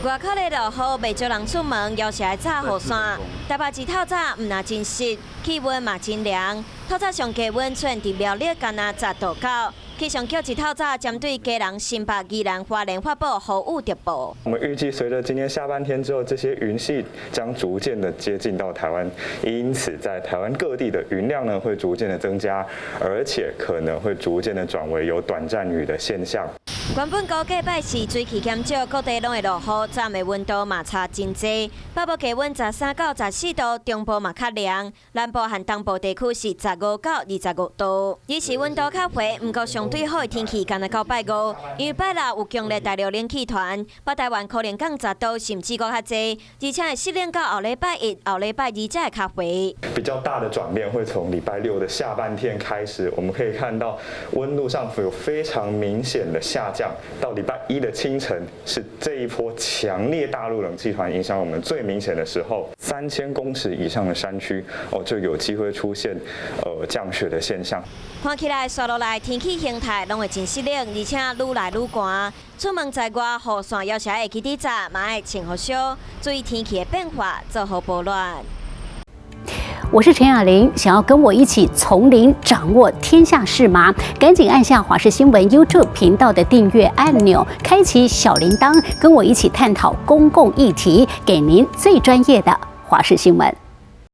外口咧落雨，袂少人出門，猶是愛紮雨傘。台北市透早毋但真濕，氣溫嘛真涼。透早上低溫出現佇苗栗，干焦10度九。氣象局一透早針對基隆、新北、宜蘭、花蓮發布豪雨特報。我們預計隨着今天下半天之後，這些雲系將逐漸的接近到台灣，因此在台灣各地的雲量呢會逐漸的增加，而且可能會逐漸的轉為有短暫雨的現象。原本估計拜四水汽減少，各地攏會落雨，早暝溫度嘛差真濟。北部低溫13到14度，中部嘛較涼，南部和東部地區是15到25度。日時溫度較回，毋過相對好的天氣，干焦到拜五，因為拜六有強烈大陸冷氣團，北台灣可能降十度，甚至閣較濟，而且會濕冷到後禮拜一、後禮拜二才會較回。比較大的轉變會從禮拜六的下半天開始，我們可以看到溫度上有非常明顯的下降。到禮拜一的清晨，是這一波強烈大陸冷氣團影響我們最明顯的時候，3000公尺以上的山區哦，就有機會出現降雪的現象。看起來，紲落來天氣形態攏會真濕冷，而且愈來愈寒。出門在外，雨傘猶是愛會記得紮，嘛愛穿予少，注意天氣的變化，做好保暖。我是陳雅玲，想要跟我一起從零掌握天下事嗎？趕緊按下華視新聞 YouTube 頻道的訂閱按鈕，開啟小鈴鐺，跟我一起探討公共議題，給您最專業的華視新聞。